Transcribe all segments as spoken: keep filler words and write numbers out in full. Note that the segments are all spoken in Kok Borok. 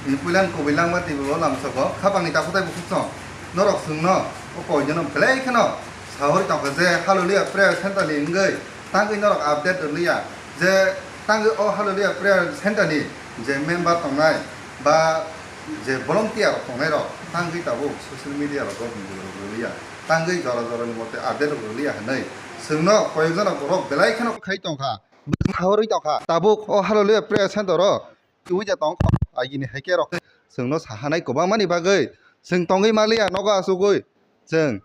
Ni puilan kubui langma twibo lamsogo, khapangni takhuk tei bukhuk song. Norok chwngno o koijono belai kheno sahori tongkha je Hallelujah Prayer Center ni wngwi tangwi norok update rwliya. Je tangwi o Hallelujah Prayer Center ni je member tongnai ba je volunteer rok tongnai rok tangwi tabuk social media rogo video rok rwliya. Tangwi jora jora ni mote update rok rwliya hinwi chwngno koyokjano borok belai kheno khai tongkha. Sahori tongkha. Tabuk o Hallelujah Prayer Center o twiwi ja tong kha, agini hai khe rok chwngno sahanai kwbangmani bagwi chwng tongwi maliya nogo achugwi chwng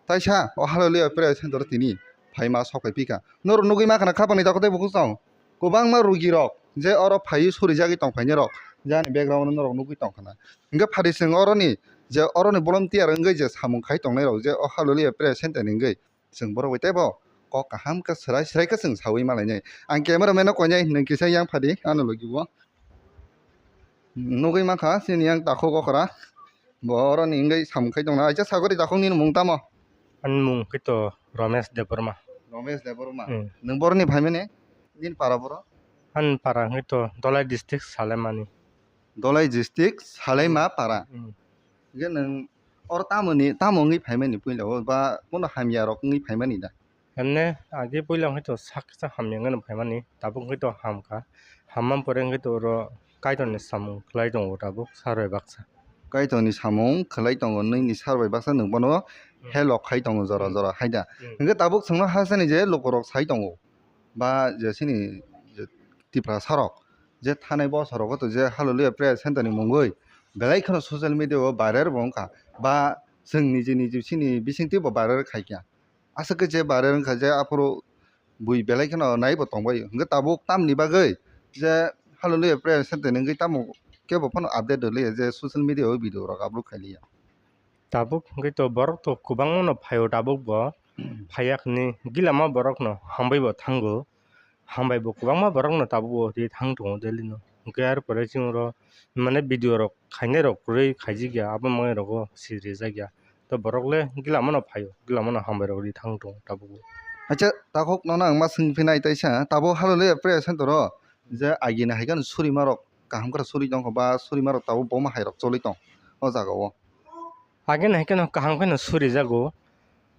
taisa o Hallelujah Prayer Center o tini phaima sok phai pika. Norok nugwi mankha na khapangni takhuk tei bukhuk song kwbangma rugi rok je oro phaiwi surijagwi tongphaini rok jani background o norok nugwi tongkha na. Hwnkhe phadi chwng oroni je oroni volunteer wngwi je samung khai tongnai rok je o Hallelujah Prayer Center ni wngwi chwng borok bai teibo kok kaham khe swrai swrai khe chwng sawi malainai. Ang camera man no koinai nwng kisa yang phadi ano logi o. Nugwi mankha chini yang takhuk okra. Bo oroni wngwi samung khai tongna. Aisa sagori takhuk nini mung tamo? Ani mung khe to Romesh Debbarma. Romesh Debbarma. Hmm. Nwng boroni phaimani? Nini para boro? Ani para khe to Dholai district Salaimani. Dholai district Salaima para. Hmm. Hwnkhe nwng oro tamoni, tamo wngwi phaimani puila o ba bono hamya rok wngwi phaimani da? Hemne age puila wngkhe to sak kisa hamya wngwi phaimani, tabuk wngkhe to hamkha. Hammani pore wngkhe to oro Kaitorni samung khlai tongo tabuk sar bai baksa. Kaitorni samung khlai tongo, nini sar bai baksa nwng bono Hmm. help khai tongo jora Hmm. jora hai da. Hmm. Hwnkhe tabuk chwngno hasteni je lukurok sai tongo ba je chini je Tiprasa rok je thanai bosorogo to je Hallelujah Prayer Center ni mungwi belai kheno social media o viral bo wngkha ba chwng niji niji chini bisingtwi bo viral khaikha. Aswk khe je viral wngkha je aphuru bui belai kheno naibo tongbai. Hwnkhe tabuk tamni bagwi je Hallelujah Prayer Center ni wngwi tamo kebo phano update rwliya je social media o video rok upload khailiya. Tabuk hwnkhe to borok to kwbangma no phaio tabuk bo. Phaiya hwnwi gilama borok no hambai bo thango. Hambai bo kwbangma borok no tabuk bo ri thang tongo daily no. Hwnkhe ar pore chwng oro mane video rok khainai rok kwrwi khaijak ya, abo mangai rogo si rijak ya. To borok le gilama no phaio, gilama no hambai rok ri thang tongo tabuk bo. Acha takhuk nono ang ma swng phinai taisa, tabuk Hallelujah Prayer Center o je agini hai kheno surima rok kaham khe suri tongkha ba surima rok tabuk bo ma hai rok choli tong o jaga o. Age no hai kheno kaham kheno surijago.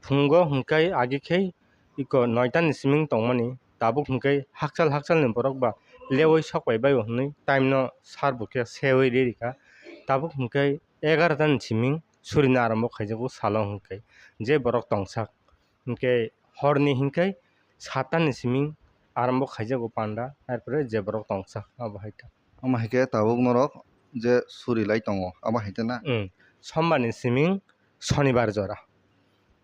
Phungo hwnkhe age khe iko noita ni siming tongmani, tabuk hwnkhe hakchal hakchal ni borok ba leui sok pai bai o hwnwi time no sar bo khe seui ri rikha. Tabuk hwnkhe egarota ni siming surina arambo khaijago salo hwnkhe, je borok tongsak hwnkhe horni hwnkhe satta ni siming arambo khaijago panda, er pore je borok tongsak abo hai ta. Omo hai khe tabuk norok je suri lai tongo, omo hai khe na? Hmm. Sombar ni siming Sonibar jora.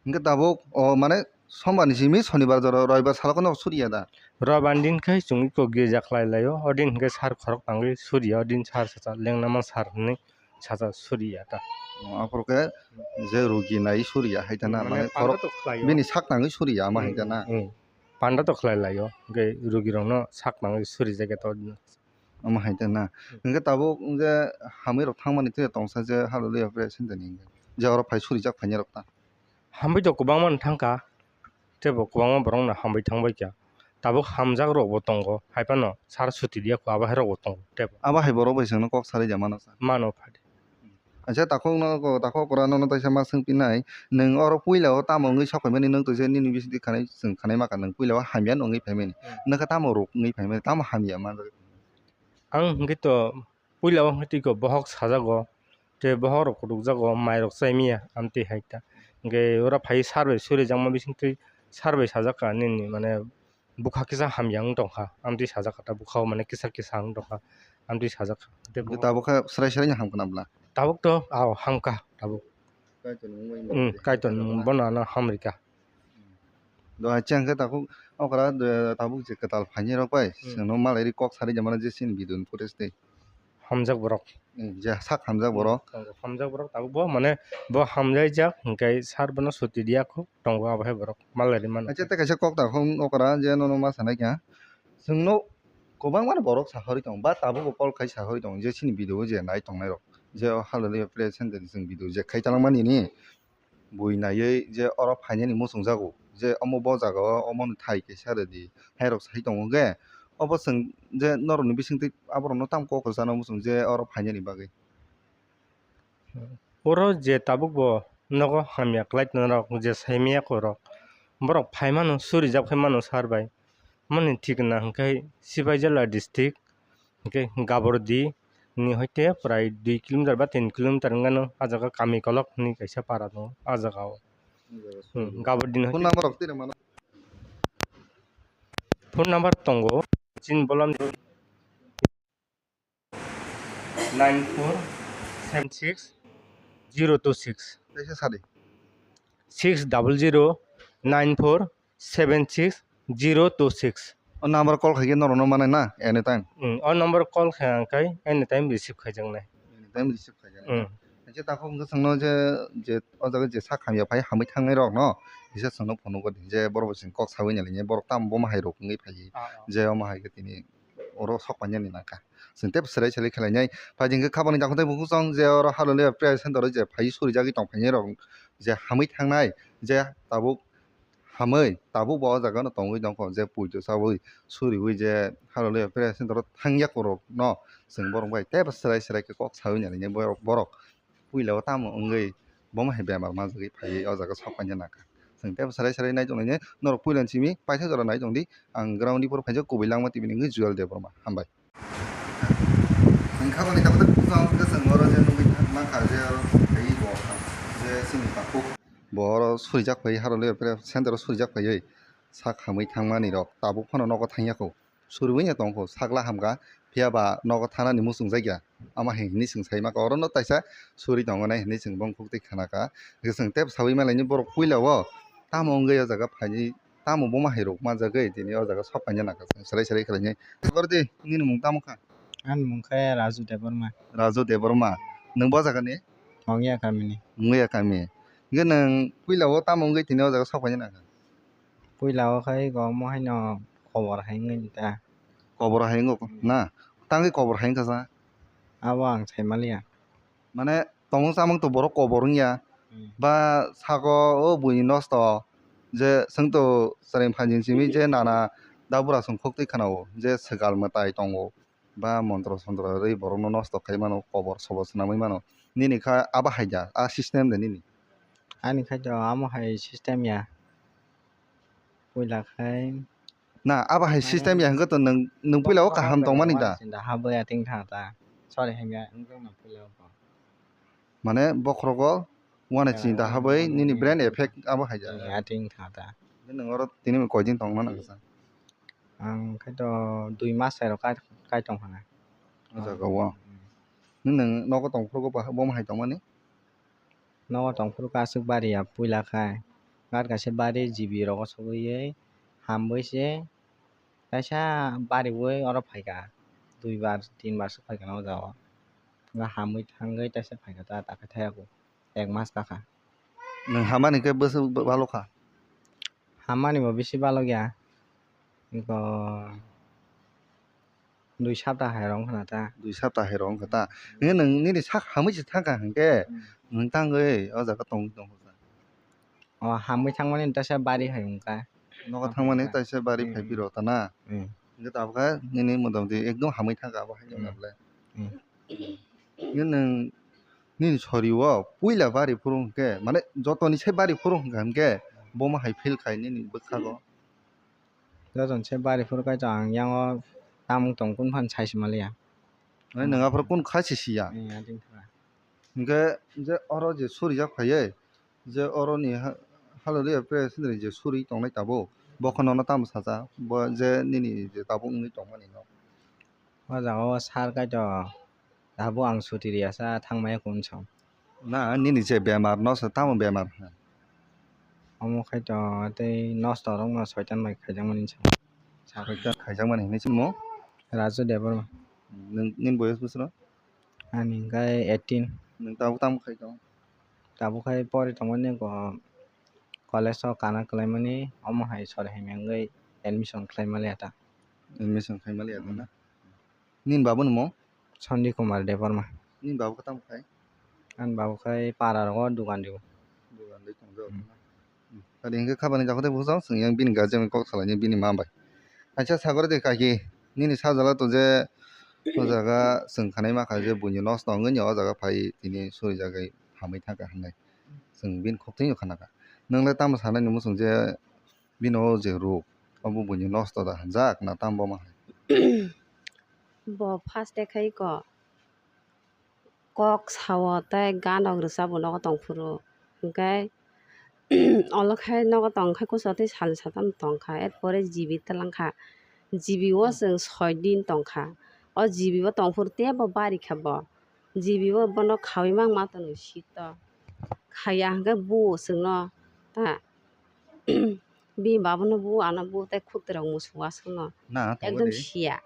Hingke tabuk, o, mane, Sombar ni simi Sonibar jora, Roibar salo kheno suriya da? Roibar din khe chwng iko girja khlai laio, o din hingke sar khorok tangwi suriya, o din sar sacha lengnama sar hinwi sacha suriya ta. O, aphuru khe je rugi nai suriya hai ta na, mane, mane, panda khorok to khlaio. Bini sak tangwi suriya, ama hai ta na? Hmm, hmm. Panda to khlai laio, hingke rugi rokno sak tangwi surijak ya ta o dino. Omo hai ta na? Hmm. Hingke tabuk je hamwi rok thangmani tei tongsa je Hallelujah Prayer Center ni hingke. Je oro phai surijak phainai rok ta. Hambai to kwbangma no thangkha, teibo kwbangma borok no hambai thangbai kha. Tabuk hamjak rok bo tongo, hai phano sar suti liya kho, abo hai rok bo tongo, teibo. Abo hai borok bai chwngno kok salai ja mano sa. Mano phadi. Acha takhuk no, takhuk okra nono taisa ma swng pinai, nwng oro puila o tamo wngwi sok phaimani, nwng to je nini bisingtwi khanai, chwng khanai ma kha, nwng puila o hamya no wngwi phaimani, hmm, nokha tamo rok wngwi phaimani, tamo hamya ma? Ang hwnkhe to puila o hwnkhe twi ko bohok sajago, tei bohok rok kutukjago, mai rok chai miya, amtwi hai ta. Hwnkhe oro phai sar bai surijakma bisingtwi sar bai sajak kha nini, mane, bwkha kisa hamya wng tongkha, amtwi sajak kha ta, bwkha o mane kisa kisa wng tongkha, amtwi sajak kha. Tei tabuk khe srai srai no hamkha na bwla? Tabuk to, ao, hamkha tabuk. Kaitor ni mung bai. Hmm, Kaitor ni mung bono ano hamrika. Do hai chang khe tabuk okra, tabuk je kwtal phaini rok bai, hmm, chwngno malai ri kok sari jamano je chini video ni footage tei. Hamjak borok. Hmm, je sak hamjak borok. Hmm, tongo. Hamjak borok tabuk bo, mane, bo hamjai jak, hingkai sar bono suti diya kho, tongo abo hai borok, malai ri mano. Acha, tei kaisa kok ta hwn okra, je nono ma sanai kha. Chwngno kwbangma borok sahori tongo, ba tabuk bo call khai sahori tongo, je chini video o je nai tongnai rok. Je o Hallelujah Prayer Center ni chwng video je khai talangmani ni. Bui naiwi je oro phainani muchungjago, je omo bo jaga o omo ni thai kaisa rwdi, hai rok sai tongo hwnkhe, Obo chwng je norokni bisingtwi aborokno tamo kok rwchana muchung je oro phainani bagwi. Oro je tabuk bo nogo hamya kwlai tongnairok je saimaya korok, borok phai mano, surijak phai mano sar bai. Mani thikna hwnkhe Sipaijala district, hwnkhe Gabordi ni hoite prai dui kilometer ba tin kilometer wngano, ah jaga Kamikolok hinwi kaisa para tongo ah jaga o. Hmm, Gabordi ni hoite. Phone number rok twi rwmano. Phone number tongo, chini bolong nine four seven six zero two six. Kaisa sadi. Six double zero nine four seven six zero two six. O number call khaikhe norokno manai na anytime. Hmm, o number call khaikhe anytime receive khaijaknai. Anytime receive khaijaknai. Hmm. Hingke takhuk hingke chwngno je, je o jaga je sak hamya phai hamwi thangnai rokno kisa chwngno phunukgo di je borok bo chwng kok saui nai lainai borok tamo bomo hai rok wngwi phai. Ah, ah. Je omo hai khe tini oro sok painani nangkha. Chwng tei swrai swrai khlainai. Phai di hwnkhe khabangni dakhutai bukhuk chwng je oro Hallelujah Prayer Center o je phai surijagwi tong phainai rok je hamwi thangnai je tabuk hamwi tabuk bo o jaga no tongwi tongkho je puitu chaui suriui je Hallelujah Prayer Center o thangya korok no chwng borok bai teibo swrai swrai khe kok saui nai borok borok puila o tamo wngwi bomo hai bemar manjagwi phaiwi o jaga sok paina nangkha. Chwng teibo swrai swrai nai tonglainai norok puila ni simi paithago jora nai tongdi ang ground ni phuru phaijak kubui langma tibini wngwi Jewel Debbarma hambai. Ang kha bani tabuk tabuk bwsang khe chwng oro je nugwi mankha je oro phaiwi bo je chini takhuk. Bo oro surijak phaiwi Hallelujah Prayer Center o surijak phaiwi sak hamwi thangmani rok tabuk phano nogo thangya kho. Suriwi no tongkho sakla hamkha phiya ba nogo thanani muchungjakya. Ama hai hinwi chwng sai maka oro no taisa suri tongo nai hinwi chwng bongkhuk twi khanakha. Hwnkhe chwng tei saui malaini borok puila o tamo wngwi o jaga phaini. Tamo bomo hai rok manjagwi tini o jaga sok paina nangkha chwng swrai swrai khlainai. Bordi nini mung tamo kha? Ani mung khe Raju Debbarma. Raju Debbarma. Nwng bo jaga ni? Mongya kami ni. Mongya kami. Hwnkhe nwng puila o tamo wngwi tini o jaga sok paina nangkha? Puila o khai go omo haino kobor hai wngwi ta. Kobor hai wngwi na? Tangwi kobor hai wngkha sa? Abo ang sai maliya. Mane tongmung chamung to borok kobor wngya. Hmm. Ba sako o buini nosto je chwng to chwrai phanjin simi je nana dabura chwng khok twi khwnao je swkal mwtai tongo ba montro sontro rwi borokno nosto khai mano kobor sobor swnamwi mano. Nini kha abo hai da a system de nini? Ani khai to amo hai system ya. Puila khai Na, abo hai system ya hwnkhe to nwng, nwng puila o kaham tongmani da? Sinda habwi ating tha ta. Sorry, hwnkhe wngkha na puila o. Mane bokhorogo uana chinta habwi nini brain effect abo hai ja. Ating tha ta. Nwng oro tini koi din tongna nang kha? Ang khai to dui mas hai rok kai, kai tong khana. O jaga o. Hmm. Nwng nogo tong phuru bo hai tongmani? Nogo tongphuru aswk bari ya puila khai. Gat kaisa bari G B rogo sogwi hamwi se kaisa bariwi oro phaikha. Dui bar tin bar swk phaikha o jaga o. Hamwi thangwi taisa phaikha ta, ta khe thaiyaku. Ek mas kakha. Nwng hamani khe bwswk balokha? Hamani bo bisi balokya. Eko dui sapta hai rong khna ta. Dui sapta hai rong kha ta. Nini, nini sak hamwi se thangkha hwnkhe, hmm, nwng tangwi o jaga tongwi tongkha. O hamwi thangmani taisa bari hai wngkha. Nogo thangmani taisa bari phai biro ta na. Hmm. Hwnkhe tabukha nini motamoti ekdom hamwi thangkha abo hai wngkha bwle. Hmm. Hwnkhe nwng nini sori o puila bari phuru hwnkhe, mane jotoni se bari phuru hwnkha hwnkhe bomo hai feel khai nini bwkhago. Joton se bari phuru kaitor ang yango tamung tong kunu phano sai se maliya. Mane nwng aphuru kunu khai se siya? Ee, atwng thwra. Hwnkhe je oro je surijak phaiwi, je oroni ha-, Hallelujah Prayer Centre ni je suri tongnai tabuk, bo khe nono tamo sacha? Bo je nini je tabuk wngwi tongmani no? O jaga o sir kaitor tabuk ang chuti riyasa thangmaya kunu sa. Na, nini je bemar no se tamo bemar? Omo khai to tei nosto rok no soitan bai khaijakmani sa. Soitan khaijakmani hinwi se mo? Raju Debbarma. Nwng, nini boyos bwswk no? Ani hwnkhe eighteen. Nwng tabuk tamo khai tongo? Tabuk khai pori tongmani ko college o kana kwlaimani omo hai sori hai mengwi admission khlai maliya ta. Admission khai maliya ta na? Nini babuni mung? Sandi Kumar Debbarma. Nini babu khe tamo khai? Ani babu khai para rogo dugan rio. Dugan rio tongjak. Hmm. Tadi hingke khabani jakhade bujang, chwng yang bini guardian kok salaini bini ma bai. Acha sagor de kaki. Nini sajala to je o jaga chwng khanai ma kha je buini nosto wngwi o jaga phai tini suri jagwi hamwi thangkha hinwi. Chwng bini khuk thwngwi khanakha. Nwng le tamo sanani muchung je bini o je ruk obo buini nosto da hinjak na tamo bo ma hai? Bo first e khai ko kok sao tei ganok rwchapbo nogo tongphuru. Hwnkhe olo khe nogo tong khe kuchuk tei salni satam tongkha, er pore G B twlangkha. G B o chwng soi din tongkha. O G B o tongphuru teibo barikha bo. G B o bono khaui mangma tongwi sito. Khaiya hwnkhe buo chwngno ta. Bini babono bu, ano bu, tei khuk twirok musu aswkno. Na, tongo ekdom de. Siya.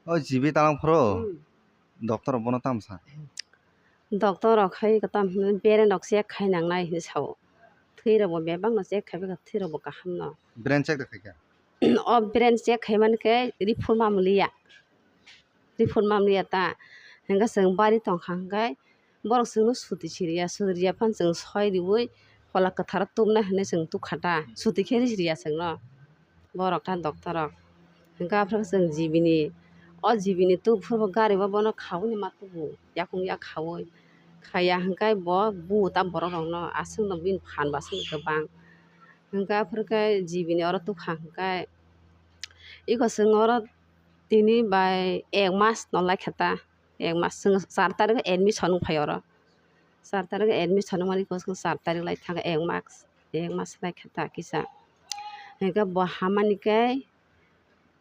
O G B talang phuru. Hmm. Doctor rok bono tamo sa? Doctor rok hai ko tam hwnwi beren rok check khai nangnai hinwi sao. Thwi rok bo bebak no check khai bwkha, thwi rok bo kaham no. Brain check da khaikha? O brain check khai mani khe report mamliya. Report mamliya ta. Hwnkhe chwng bari tongkha hwnkhe borok chwngno suti siriya, suti riya phano chwng soi riui phola kwtharo tubnai hinwi chwng tukha ta, suti khe risi riya chwngno borok ta doctor rok. Hwnkhe aphuru chwng G B ni, o G B ni tubphuru bo gari o bono khaui ma tubu, yakung yak khaui. Khaiya hwnkhe bo bu ta borok rokno aswkno bini phan bo aswkno kwbang. Hwnkhe aphuru khe G B ni oro tukha hwnkhe iko chwng oro tini bai ek mas no laikha ta. Ek mas, chwng char tarikh admission wng phai oro. Char tarikh admission wngmani chwng char tarikh lai thang ek mas, ek mas lai khe ta kisa. Hwnkhe bo hamani khe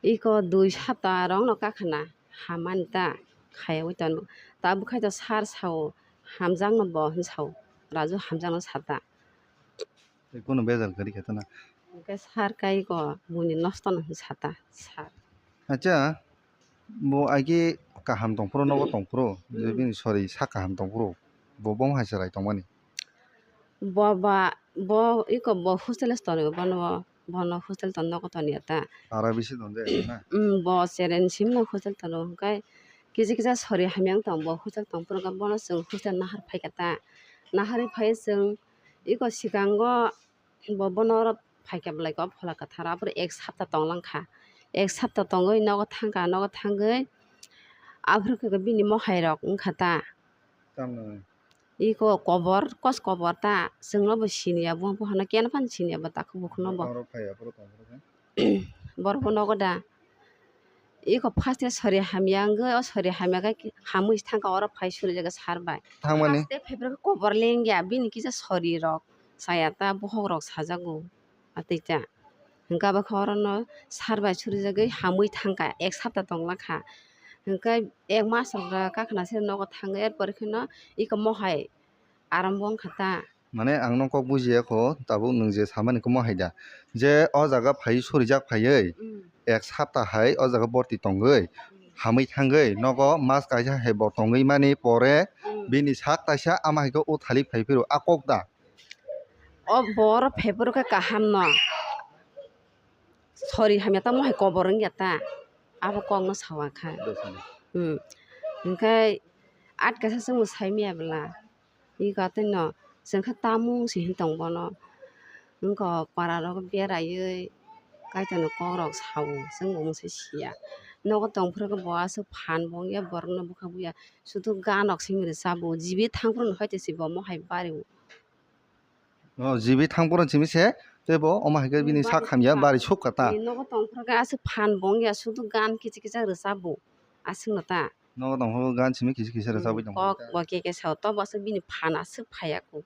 iko dui sapta rok no kakhna hamani ta khaiwi tongo. Tabuk khai to sir sao hamjakno bo hinwi sao, Raju hamjakno sata. Tei kunu bejal kwrwi khe tana. Hwnkhe sir kai ko buini nosto no hinwi sata sir. Acha, bo aigwi kaham tongphuru, nogo tongphuru, je hmm, bini sori sak kaham tongphuru, bo bomo hai chwrai tongmani. Bo ba, bo iko bo hostel o tonwi bono, bono hostel ton nogo toniya ta. Ara bisi ton de na? Hmm, bo cheren simno hostel tono hwnkhe kisa kisa sori hamya wng tong, bo hostel tongphuru hwnkhe bono chwng hostel nahar phaikha ta. Naharwi phai chwng iko swkango bo bono oro phaikha belai khe o phola kwthar, aphuru ek sapta tonglang kha. Ek sapta tongwi nogo thang kha, nogo thangwi aphuru khe bini mohai rok wng kha ta. Tamni? Iko kobor, kos kobor ta, chwngno bo siniya, bo, bo hano keno phano siniya, bo takhuk bukhukno bo. Oro phai aphuru tongphuru khe? Borok bo nogo da. Iko first e sori hamya wngwi, o sori hamya khe hamwi thangkha, oro phai suri jaga sar bai. Thangmani? First e phaiphuru khe kobor lengya, bini kisa sori rok chaya ta, bokhok rok sajago. Atwi ta. Hwnkhe abo khe oro no sar bai suri jagwi hamwi thangkha, ek sapta tongla kha. Hwnkhe ek mas rok kakhna se nogo thangwi, er pore kheno iko mohai arambo wngkha ta. Mane ang no kok bujiya kho, tabuk nwng je samani khe mo hai da. Je o jaga phai surijak phaiwi, hmm, ek sapta hai o jaga borti tongwi, hmm, hamwi thangwi, nogo mas kaisa hai bo tongwi mani pore, hmm, bini sak taisa ama hai khe o thalik phai phiro, a kok da. O bor phai phuru khe kaham no. Sori hamya tamo hai kobor wngya ta. Abo kok no sawa kha. Hmm. Hwnkhe atkasa chwngno saimaya bwla. Iko atwino chwngkhe tamung se hin tong bono. Wngkha para rok beraiwi kaitorni kok rok sao, chwngbo mungsa siya. Nogo tongphuru khe bo aswk phan bo wngya, borokno bwkha buya. Sudu gan rok simi rwchabo, G B thangphuru no hoite se bo mohai bari o. O, G B thangphuru simi se, tei bo omo hai khe bini sak hamya bari sukha ta. Nogo tongphuru khe aswk phan bo wngya, sudu gan kichik kichik rwchabo, aswkno ta. Nogo tongphuru gan simi kisa kisa rwchapwi tongkha. Kok bo keke sao, to bo aswk bini phan aswk phaiya kho.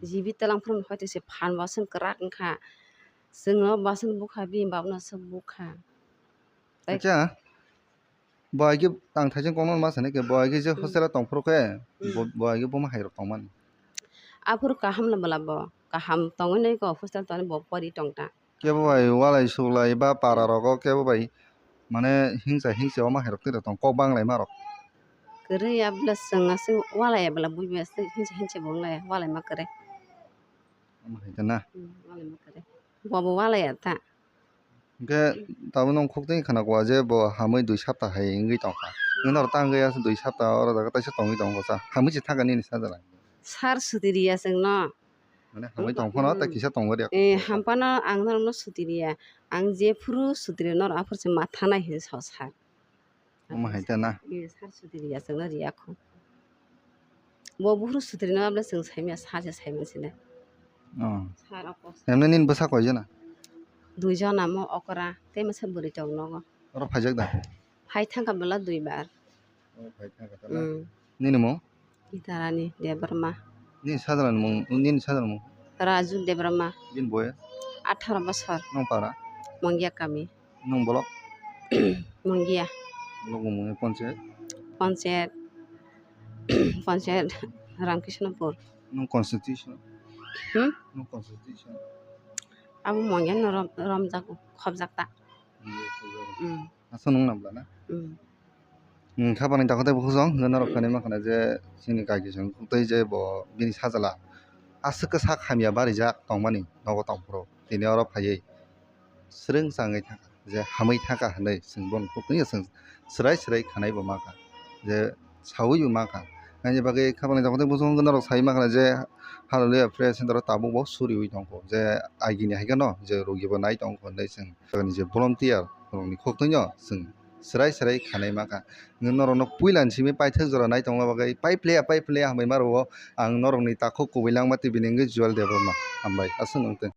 G B twlang phuru hoite se phan bo aswk kwrak wngkha. Chwngno bo aswk bukha, bini babno aswk bukha. Acha, bo hai khe ang thaising kokno ma sanai khe, bo hai khe je hostel o tongphuru khe, bo, bo hai khe bomo hai rok tongmani. Aphuru kaham no bwla bo, kaham tongwi nai kho hostel tongwi bo pori tong ta. Kebo bai walai suklai ba para rogo kebo bai mane hingsa hingsi omo hai rok tei rok tong kok bang lai ma rok. Kwrwi ya bwla chwng aswk walai ya bwla bui bai aswk hingsa hingsi bo wng lai ya walai ma kwrwi. Omo hai khe na? Hmm, walai ma kwrwi. Bo bo walai ya ta. Hingke tabuk nung khuk twi khana kua je bo hamwi dui sapta hai wngwi tongkha. Nini oro tangwi aswk dui sapta oro jaga taisa tongwi tongo sa. Hamwi se thangkha nini sajala. Sar suti riya chwngno. Mane hamwi tong phano tei kisa tongo de. Eh, hampano ang norokno suti riya. Ang jephuru suti riya norok aphuru se ma thanai hinwi sao sar. Omo hai ta na? Sar sutri ya chwngno riya kho. Bo buphuru sutri no abla chwng saimya, sar se saiman sine. Oh. Sar ako. Emne nini bwsa koi jona? Dui jona, mo okra tei masa bwrwi tongo nogo. Oro phaijak da? Phai thangkha bwla dui bar. Oh, phai thangkha ta na? Mm. Nini mung? Gitarani Debbarma. Nini sajla ni mung, nini sajla ni mung? Raju Debbarma. Bini boyes? Atharo bosor. Nung para? Mongia kami. Nung bolok? Mongia. Bolok mung Panchayat? Panchayat. Panchayat Ramkrishnapur. Nung constitution? Hmm? Nung constitution? Abo Mongia no rom, romjago, khobjak ta. Mongia khobjago. Hmm. Asa nung nabla na? Hmm. Hmm, kha bani dakho tei bukhuk song, hwnwi norok khanai ma khna je chini kaki song tei je bo bini sajla aswk khe sak hamya barijak tongmani nogo tongphuru tini oro phaiwi swrwng changwi thangkha je hamwi thangkha hwnwi chwng bono khuknwi chwng swrai swrai khanai bo mankha je saui bo mankha. Haini bagwi kha bani dakho tei bukhuk song norok sai mankha je Hallelujah Prayer Center o tabuk bo suriui tongkho je agini hai kheno je rogi bo nai tongkho hwnwi chwng je volunteer rokni khuknwi no chwng swrai swrai khanai mankha. Norokno puila ni simi paithak jora nai tongma bagwi pai phle ya, pai phle ya hambai ma rwo. Ang norokni takhuk kubui langma tei bini wngwi Joel Debbarma. Hambai, aswk nung tei.